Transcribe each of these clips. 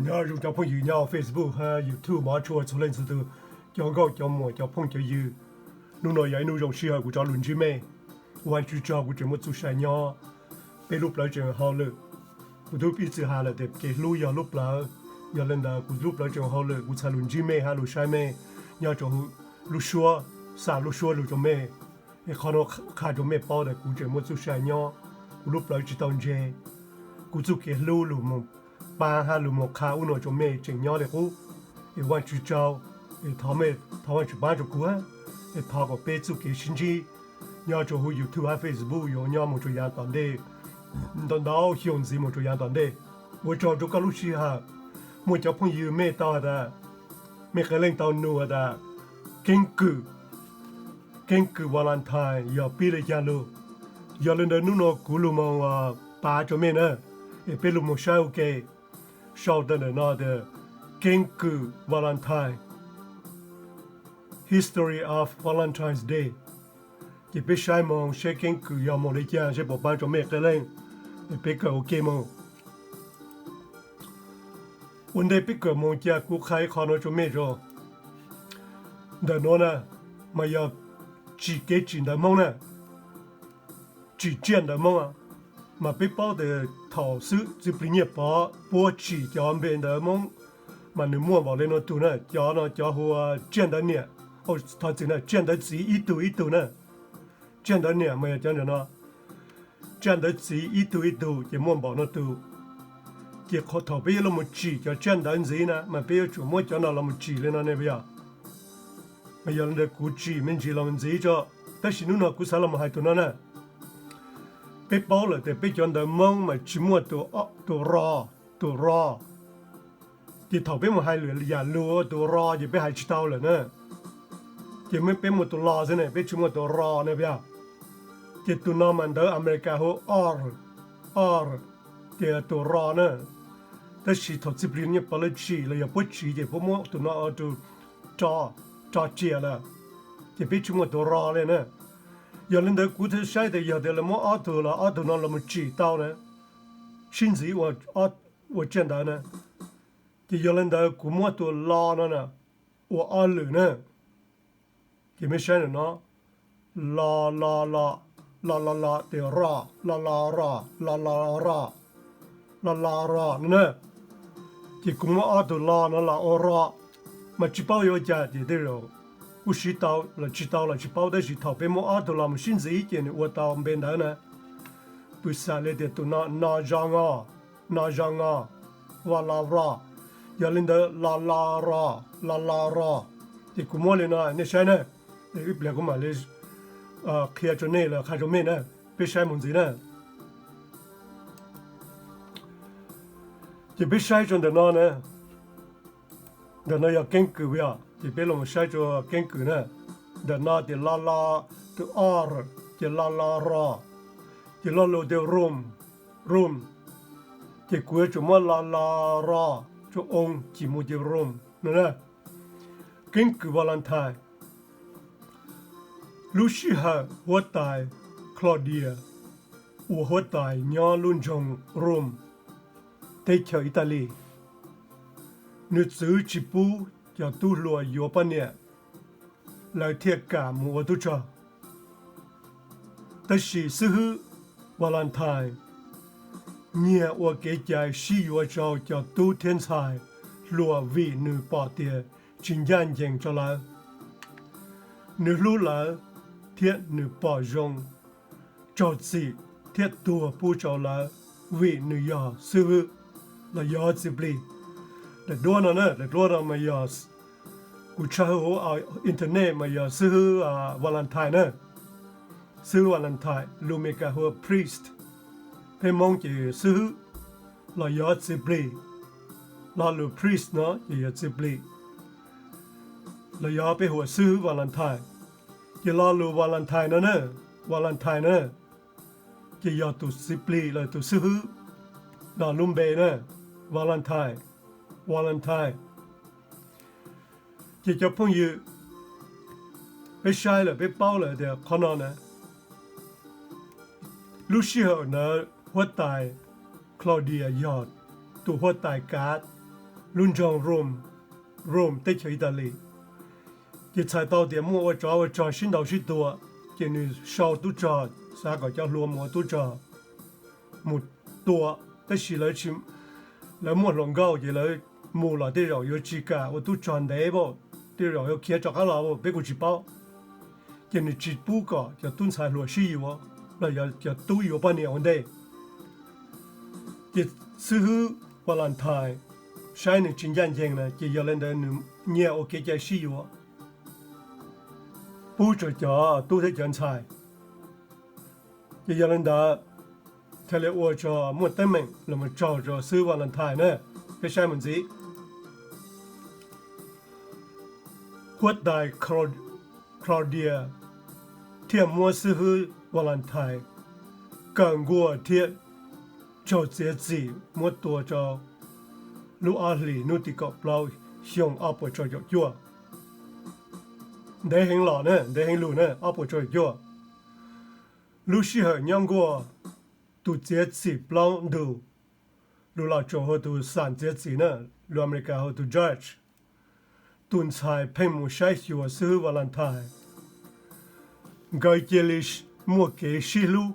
Nyob zoo cov phooj ywg nyob Facebook hab YouTube mov tshua txhua leej txhua tug, cov nkauj cov muam cov phooj cov ywg. Nub no yog ib nub zoo sij hawm kuv rov lug ntsib mej. Ua Vajtswv tsaug kuv tseem muaj txuj sa nyob, peb lub plawv tseem hau lwm. Kuv tub pib txwm has lawm tias kev hlub yog lub plawv, yog le ntawd kuv lub plawv tseem hau lwm kuv txhad lug ntsib mej hab lug saib mej nyob rua huv lub suab, xa lub suab lug rua mej. Es qhov no qha rua mej paub tas kuv tseem muaj txuj sa nyob, kuv lub plawv tsis tau ntse. Kuv txuj kev hlub lug moog paab hab lug moog qha ub no rua mej tseem nyob li qub. Es Vajtswv tsaug, es thov mej thov Vajtswv paab rua kuv, es thov kom peb txuj kev sib ntsib nyob rua huv YouTube hab Facebook yuav nyob moog rua yaav tom ntej, ntau ntau xyoo ntxiv moog rua yaav tom ntej. Ua tsaug rua koj lub sij hawm. Muaj cov phooj ywg mej tau has tas, mej qee leej tau nug has tas, keeb kwm, keeb kwm Valentine yog pib le caag lug? Yog le ntawd nub no kuv lug moog pav rua mej na, es peb lug moog saib ua ke. Sau tawm ntawm no tias keeb kwm Valentine, History of Valentine's Day. Ces peb saib moog seb keeb kwm yog moog le caag seb puas paab rua mej qee leej. Es peb kawm ua ke moog. Ua ntej peb kawm moog ca kuv qha ib qho no rua mej tso. Ntawm nuav na, mas yog tsim kev tsim ntawv Hmoob na, tsim tsiaj ntawv Hmoob. Mas peb paub tas thaum xwb Txiv Plig Nyiaj Pov puab tsim cov npe ntawv Hmoob, mas nwg muaj npaum le nuav tug na, cov no cov hu ua tsiaj ntawv niam, thov txim na, tsiaj ntawv txiv ib tug ib tug na. Tsiaj ntawv niam mas yog cov ntawm no, tsiaj ntawv txiv ib tug ib tug ces muaj npaum no tug. Ces thaum peb yuav los tsim cov tsiaj ntawv ntxiv na mas peb yuav tsum muab cov no los tsim le no ne puas yog? Mas yog le ntawd kuv tsim me ntsis los ntxiv tso, tab sis nub no kuv xaav los hais tug no na. Peb paub lawm tias peb cov ntawv Hmoob mas tsis muaj tus ro, tus ro. Ces thaum peb mus hais lwm yam lug ua tus ro ces peb hais tsis tau lawm na. Ces peb muaj tus lo xwb ne, peb tsis muaj tus ro ne puas yog? Ces tus no mas ntawv Amelikas hu ua r, r, ces tus ro na. Tab sis thaum Txiv Plig Nyiaj Pov lawv tsim los yog puab tsim ces puab muab tus no ua tus ro, ro riam lawm, ces peb tsis muaj tus ro le na. Yog le ntawd kuv thiaj saib tias yog tias lawv muab ob tug los ob tug no los tsim tau na, sib ntxiv ua tsiaj ntawv na, ces yog le ntawd kuv muab tus lo no na ua ob lwm na. Ces mej saib ntawm no, lo lo lo, lo lo lo, tes ro, lo lo ro, lo lo ro, lo lo ro no na. Ces kuv muab ob tug lo no los ua ro, mas tsis paub yuav ua cas ces tej zaum kuv siv tau los tsis tau los tsis paub, tab sis thaum peb muab ob tug lo mus sib ntxiv ces nws ua tau npe ntawv na. Pw xam le tias tus no no zoo os, no zoo os, lo lo ro. Yog li ntawd lo lo ro, lo lo ro. Ces kuv muab li no nej saib na, ib pliag kuv mam li qhia rau nej los qha rau mej na, peb saib mus ntxiv na. Ces peb saib rau ntawm no na, ntawm no yog keeb kwm yog, ces peb los saib rau keeb kwm na. Ntawm no ces lo lo, tus o, ces lo lo ro, ces lo lus tias room, room, ces kuv yuav tsum muab lo lo ro rau oo ces mus ces room no na. Keeb kwm Valentine. Lub sij hawm huab tais Claudia ua huab tais nyob lub nroog Rome, teb chaws Italy, nws txwv tsis pub cov tub hluas yuav poj niam, lawv thiaj kam mus ua tub rog. Tab sis xib hwb Valentine nyiag ua kev cai sib yuav rau cov tub thiab ntxhais hluas vim nws pom tias tsis ncaj ncees rau lawv. Nws hlub lawv thiab nws pom zoo, raug txim thiab tuag pub rau lawv vim nws yog xib hwb los yog txiv plig. Daim duab no na, daim duab no mas yog kuv tshaj hauv internet mas yog xib hwb Valentine na. Xib hwb Valentine, lus Meskas hu ua priest, peb Hmoob ces xib hwb los yog txiv plig. Lo lus priest no ces yog txiv plig, los yog peb hu ua xib hwb Valentine. Ces lo lus Valentine no na, Valentine na, ces yog tus txiv plig los tus xib hwb no lub npe na, Valentine, Valentine. Ces cov phooj ywg, peb saib lawm peb paub lawm tias qhov no na, lub sij hawm ntawd huab tais Claudia yog tus huab tais kav lub nroog Rome, Rome teb chaws Italy. Ces txhais tau tias muaj ua tsov ua rog sib ntaus sib tua, ces nws sau tub rog, xav kom cov hluas mus ua tub rog mus tua, tab sis lawv muaj hluas nkauj ces lawv mus los tej zaum yuav tsis kam ua tub rog ntev, tej zaum yuav khiav rov qab los, peb kuj tsis paub. Ces nws tsis pub kom cov tub ntxhais hluas sib yuav los yog cov tub yuav poj niam ua ntej. Ces xib hwb Valentine saib nws tsis ncaj ncees na, ces yog li ntawd nws nyiag ua kev cai sib yuav pub rau cov tub thiab cov ntxhais. Ces yog li ntawd thiaj li ua rau muaj teeb meem los mus raug rau xib hwb Valentine na. Peb saib mus ntxiv. Huab tais Claudia thiaj muab xib hwb Valentine kaw nkuaj thiab raug txiav txim muab tua rau lub ob hlis hnub tim kaum plaub xyoo ob puas rau caum cuaj. Ntev heev los na, ntev heev lug na, ob puas rau caum cuaj. Lub sij hawm nyob nkuaj, tus txiav txim plaub ntug, lus Los Tsuas hu tus xam txiav txim na, lus Amelikas hu tus judge, tus ntxhais pheej mus saib xyuas xib hwb Valentine. Nkawd cia li muaj kev sib hlub,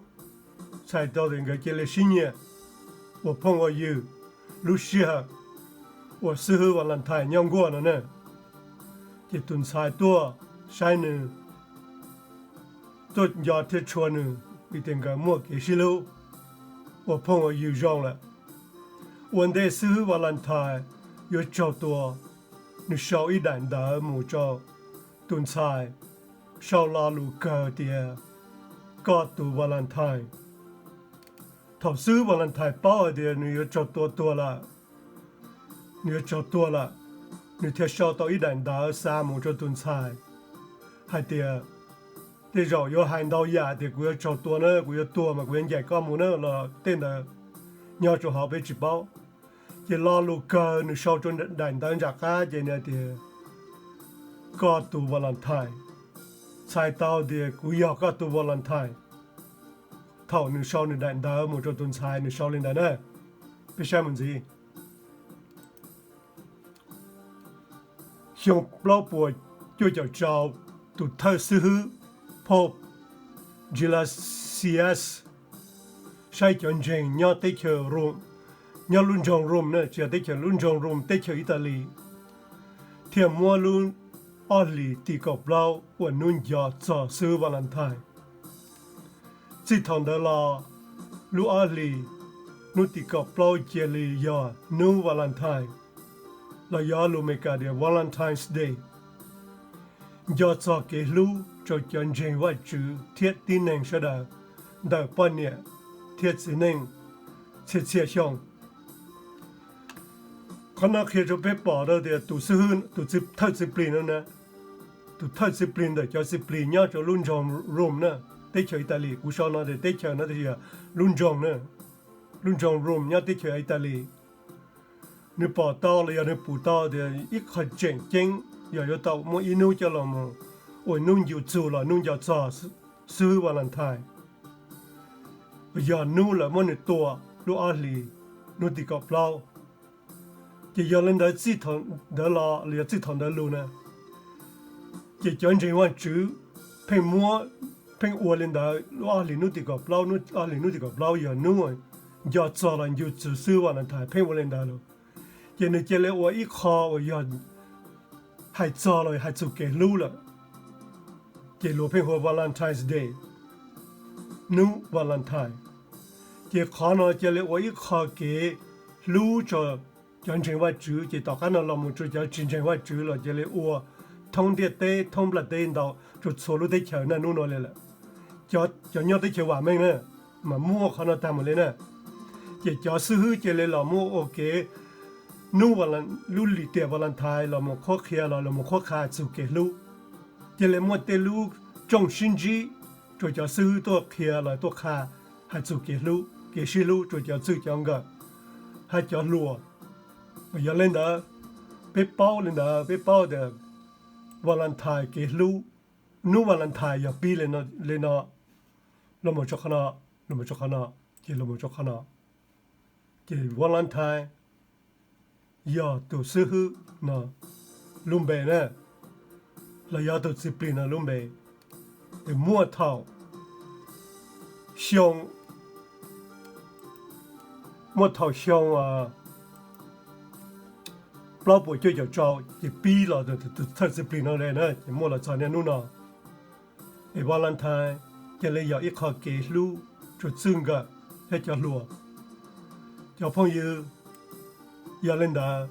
txhais tau tias nkawd cia li sib nyiam, ua phooj ua ywg. Lub sij hawm uas xib hwb Valentine nyob nkuaj no na, ces tus ntxhais tuaj saib nws, tuaj nco thiab tshua nws, vim tias nkawd muaj kev sib hlub, ua phooj ua ywg zoo lawm. Ua ntej xib hwb Valentine yuav raug tua, nws sau ib daim ntawv mus rau tus ntxhais, sau lo lus kawg tias, koj tus Valentine. Thaum xib hwb Valentine paub hais tias nws yuav raug tua tuag lawm, nws yuav raug tuag lawm, nws thiaj sau tau ib daim ntawv xa mus rau tus ntxhais hais tias, tej zaum yuav hais ntau yam tias kuv yuav raug tua na, kuv yuav tuag mas kuv yuav ncaim koj mus na los tej ntawd nyob rau hauv peb tsis paub. Ces lo lus kawg nws sau rau daim ntawv nram qab ces nws tias, koj tus Valentine. Txhais tau tias kuv yog koj tus Valentine. Thaum nws sau nws daim ntawv mus rau tus ntxhais nws sau li ntawd na. Peb saib mus ntxiv. Xyoo plaub puas cuaj caum rau, tus thawj xib hwb Pope Gelasius saib cov ntseeg nyob teb chaws Rome, nyob lub nroog Rome na, tsis yog teb chaws, lub nroog Rome teb chaws Italy, thiaj muab lub ob hlis tim kaum plaub ua hnub nco txog xib hwb Valentine. Txij thaum ntawd los, lub ob hlis hnub tim kaum plaub cia li yog hnub Valentine, los yog lus Amelikas tias Valentine's Day, nco txog kev hlub rau cov ntseeg Vajtswv thiab tib neeg sawv daws ntawm poj niam thiab txiv neej txhia txhia xyoo. Qhov no qhia rau peb pom tau tias tus xib hwb, tus thawj txiv plig no na, tus thawj txiv plig ntawm cov txiv plig nyob rau lub nroog Rome na, teb chaws Italy, kuv sau no tias teb chaws no tab sis yog lub nroog na, lub nroog Rome nyob teb chaws Italy. Nws pom tau los yog nws pum tau tias ib qho tseem ceeb yog yuav tau muaj ib hnub coj los mus ua hnub ncu txug los hnub nco txog xib hwb Valentine, yog hnub lawv muab nws tua lub ob hlis hnub tim kaum plaub. Ces yog li ntawd txij thaum ntawd los los yog txij thaum ntawd los na, ces cov ntseeg Vajtswv pheej muab, pheej ua li ntawd, lub ob hlis hnub tim kaum plaub, ob hlis hnub tim kaum plaub yog hnub nco txog los ncu txug xib hwb Valentine, pheej ua li ntawd los. Ces nws cia li ua ib qho uas yog hais txog los hais txug kev hlub lawm, ces luag pheej hu ua Valentine's Day, hnub Valentine. Ces qhov no cia li ua ib qho kev hlub rau cov ntseeg Vajtswv, ces tom qab no los mus rau cov tsis ntseeg Vajtswv los cia li ua thoob ntiaj teb thoob nplaj teb ntau, rau txhua lub teb chaws na hnub no li lawm. Cov nyob teb chaws vam meej na, mas muaj qhov no tag mus li na. Ces cov xib hwb cia li los muab ua kev hnub, lub lim tiam Valentine los mus qhuab qhia los los mus qhuab qha txug kev hlub. Cia li muaj tej lub rooj sib ntsib rau cov xib hwb tuaj qhia los tuaj qha, hais txug kev hlub, kev sib hlub rau cov txwj cov nkawm hab cov hluas. Yog li ntawd, peb paub li ntawd, peb paub tias Valentine kev hlub, hnub Valentine yog pib li no, los mus rau qhov no, los mus rau qhov no, ces los mus rau qhov no, ces Valentine yog tus xib hwb no lub npe na, los yog tus txiv plig no lub npe. Ces muaj thaum xyoo, muaj thaum xyoo plaub puas cuaj caum rau ces pib los tus thawj txiv plig no le na, ces muaj los txog niaj hnub no. Es Valentine cia li yog ib qho kev hlub rau txij nkawm thiab cov hluas. Cov phooj ywg, yog li ntawd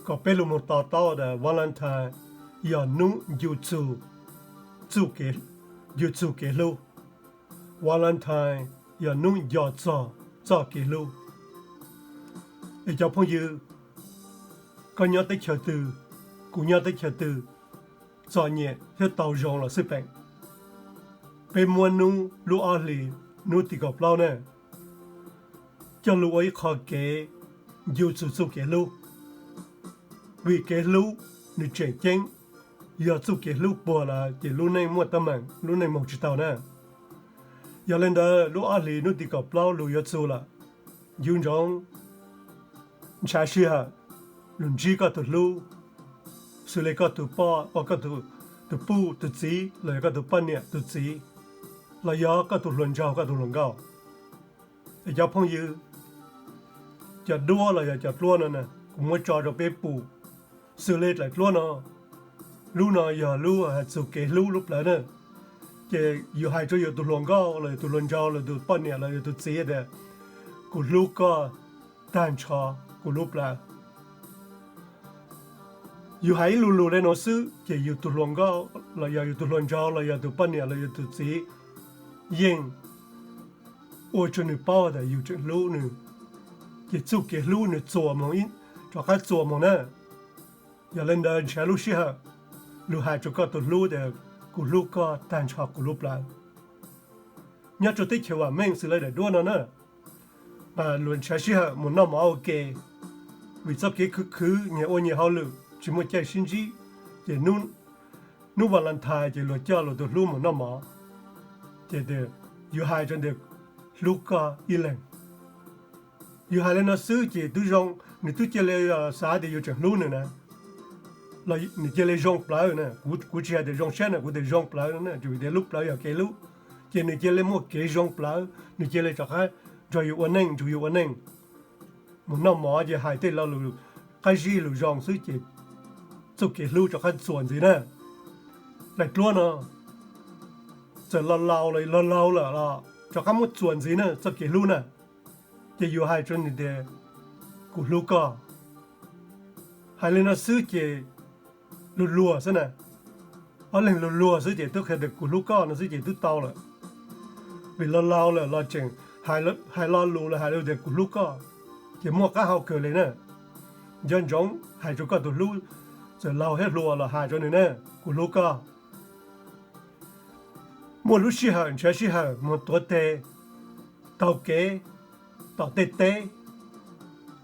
kom peb los mus to taub tias Valentine yog hnub ncu txug, ncu txug kev hlub. Valentine yog hnub nco txog txoj kev hlub. Es cov phooj ywg, koj nyob teb chaws twg, kuv nyob teb chaws twg, txom nyem thiab tau zoo los xij peem, peb muab hnub lub ob hlis, hnub tim kaum plaub na, coj lug ua ib qho kev ncu txug txuj kev hlub. Vim kev hlub nws tseem ceeb, yog txuj kev hlub puag lawm ces lub neej muaj teeb meem, lub neej moog tsis tau na. Yog li ntawd lub ob hlis hnub tim kaum plaub lug yuav txug lawm, ncu ntsoov ntshav sij hawm lug ntsib koj tug hlub, xws li koj tug poj, koj tug puj tug txiv, los yog koj tug poj niam tug txiv, los yog koj tug hluas nraug koj tug hluas nkauj. Es cov phooj ywg, cov duab los yog cov dluab no na, kuv muab tso rau peb pum xws li daim duab no. Lub no yog lub has txug kev hlub lub plawv na. Ces yus hais rau yus tug hluas nkauj los yog tug hluas nraug los tug poj niam los yog tug txiv tias, kuv hlub koj tag nrho kuv lub plawv. Yus hais ib lu lug le nuav xwb ces yus tug hluas nkauj los yog yus tug hluas nraug los yog tug poj niam los yog tug txiv yeej ua rua nws paub tas yus tseem hlub nws. Ces txuj kev hlub nws txuas moog, rov qab txuas moog na. Yog le ntawd ntshaw lub sij hawm lug hais rua koj tug hlub tas, kuv hlub koj tag nrho kuv lub plawv. Nyob rua teb chaws vam meej xws le daim duab no na, mas luag ntshaw sij hawm mus noj mov ua ke, vim txoj kev khwv khwv nyias ua nyias hauj lwm tsis muaj caij sib ntsib, ces hnub Valentine ces luag coj luag tug hlub mus noj mov. Ces yus hais rau ntawm hlub koj ib leeg. Yus hais le no xwb ces twb zoo, nws twb cia li xav tias yus tseem hlub nws na, nws cia li zoo plawv na. Kuv tsis hais tias zoo siab na, kuv tias zoo plawv na, vim tias lub plawv yog kev hlub. Ces nws cia li muaj kev zoo plawv, nws cia li rov qab nrog yus ua neej, nrug yus ua neej. Mus noj mov ces hais tej lo lus qab zib lus zoo xwb ces txuj kev hlub rov qab txuas ntxiv na. Daim duab no txawm laus laus lawm, laus laus lawm los rov qab muab txuas ntxiv na txoj kev hlub na. Ces yus hais rau nws tias, kuv hlub koj. Hais li no xwb ces luag luag xwb na. Ob leeg luag luag xwb ces twb qhia tias kuv hlub koj no xwb ces twb tau lawm. Vim laus laus lawm los tseem hais lo lus los hais tias kuv hlub koj, ces muaj qab hau kawg li na. Nco ntsoov hais rau koj tus hlub, txawm laus thiab hluas los hais rau nws na, kuv hlub koj. Muaj lub sij hawm ntshaw sij hawm mus tuav teg, taug kev tom tej teb,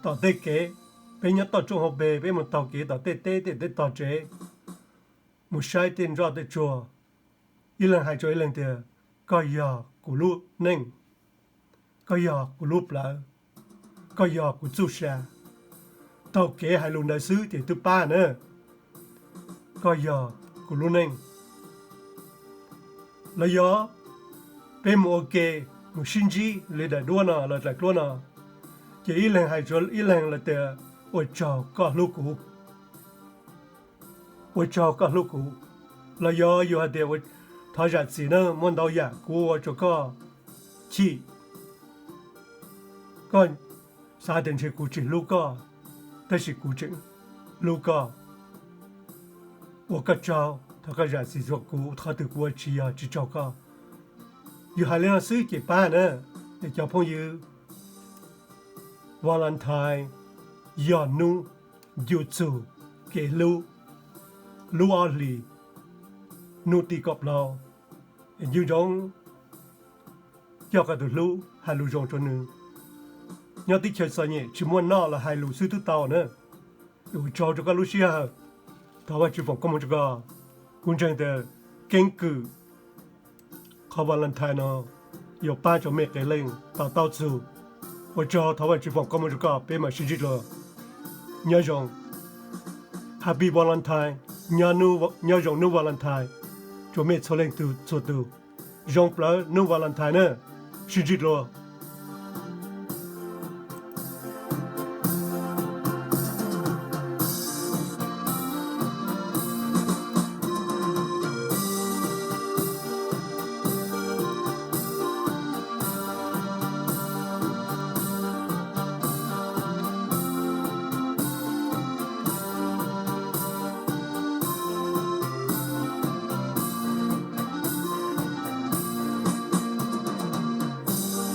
tom tej kev. Peb nyob toj roob hauv pes, peb mus taug kev tom tej teb, tej teb tog tsev, mus saib tej nroj tej tsuag. Ib leeg hais rau ib leeg tias, koj yog kuv lub neej, koj yog kuv lub plawv, koj yog kuv txuj sa. Taug kev hais lus ntawd xwb ces twb pab na. Koj yog kuv lub neej. Los yog peb mus ua ke, mus sib ntsib li daim duab no los daim duab no, ces ib leeg hais rau ib leeg los tias, ua tsaug koj hlub kuv, ua tsaug koj hlub kuv. Los yog yus hais tias, thov zam txim na, muaj ntau yam kuv ua rau koj chim, koj xav tias ntshe kuv tsis hlub koj, tab sis kuv tseem hlub koj. Ua koj tsaug, thov koj zam txim rau kuv, qhov twg kuv ua tsis yog tsis raug koj. Yus hais li no xwb ces pab na. Es cov phooj ywg, Valentine yog hnub ncu txug kev hlub, lub ob hlis, hnub tim kaum plaub. Es ncu ntsoov coj koj tus hlub hais lus zoo rau nws. Nyob teb chaws txom nyem tsis muaj noj los hais lus xwb twb tau na. Ua tsaug rau koj lub sij hawm, thov Vajtswv foom koob hmoov rau koj. Kuv ntseeg tias keeb kwm qhov Valentine no yuav pab rau mej qee leej to taub txug. Ua tsaug, thov Vajtswv foom koob hmoov rau koj, peb mam sib ntsib dlua. Nyob zoo, Happy Valentine, nyob zoo hnub Valentine rua mej txhua leej txhua tug. Zoo plawv hnub Valentine na, sib ntsib dlua.